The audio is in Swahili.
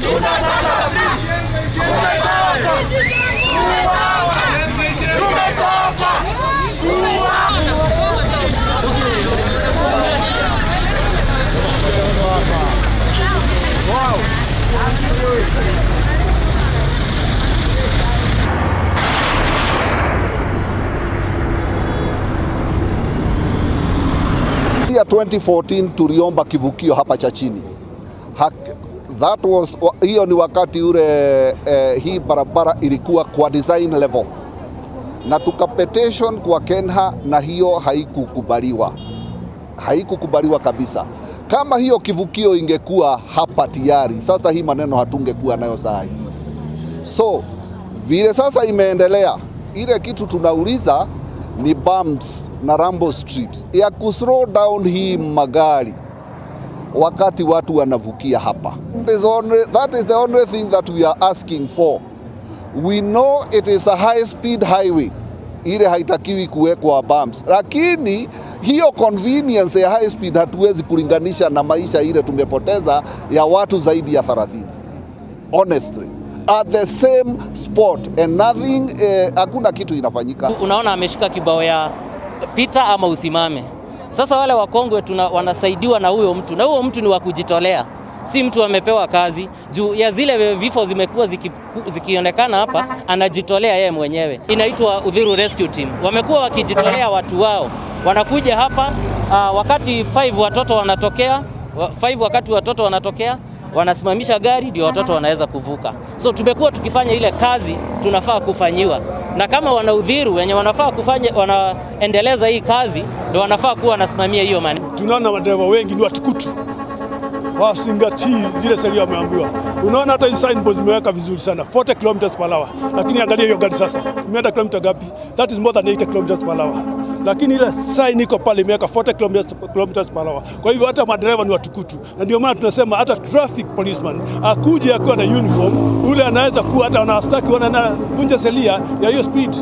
Tunataka bridge. Tumechoka. Tumechoka. Ya 2014 tuliomba kivukio hapa cha chini. That was, hiyo ni wakati ule hii barabara ilikuwa kwa design level, na tukapetition kwa KeNHA na hiyo haikukubaliwa, haikukubaliwa kabisa. Kama hiyo kivukio ingekuwa hapa tayari, sasa hii maneno hatungekuwa nayo saa hii. So vile sasa imeendelea, ile kitu tunauliza ni bumps na rumble strips ya kuslow down hii magari wakati watu wanavukia hapa. That is the only thing that we are asking for. We know it is a high speed highway, ile haitakiwi kuwekwa bumps, lakini hiyo convenience ya high speed hatuwezi kulinganisha na maisha ile tumepoteza ya watu zaidi ya 30. Honestly, at the same spot and nothing, hakuna kitu inafanyika. Unaona ameshika kibao ya pita ama usimame. Sasa wale wakongwe wanasaidiwa na huyo mtu, na huyo mtu ni wa kujitolea, si mtu amepewa kazi. Juu ya zile vifo zimekuwa zikionekana hapa, anajitolea yeye mwenyewe. Inaitwa Uthiru Rescue Team, wamekuwa wakijitolea watu wao, wanakuja hapa wakati 5 watoto wanatokea, 5 wakati watoto wanatokea wanasimamisha gari ndio watoto wanaweza kuvuka. So tumekuwa tukifanya ile kazi tunafaa kufanyiwa, na kama wana Uthiru wenye wanafaa kufanya, wanaendeleza hii kazi ndio wanafaa kuwa wanasimamia hiyo maneno. Tunaona madereva wengi ni watukutu, hawazingatii zile sheria wameambiwa. Unaona hata hizi signboards zimeweka vizuri sana 40 km per hour, lakini angalia hiyo gari sasa imeenda kilomita ngapi? That is more than 80 km per hour, lakini ile sign iko pale imeweka 40 km per hour. Kwa hivyo hata madereva ni watukutu, na ndio maana tunasema hata traffic policeman akuje akiwa na uniform, ule anaweza kuwa hata wanastaki wanavunja sheria ya hiyo speed.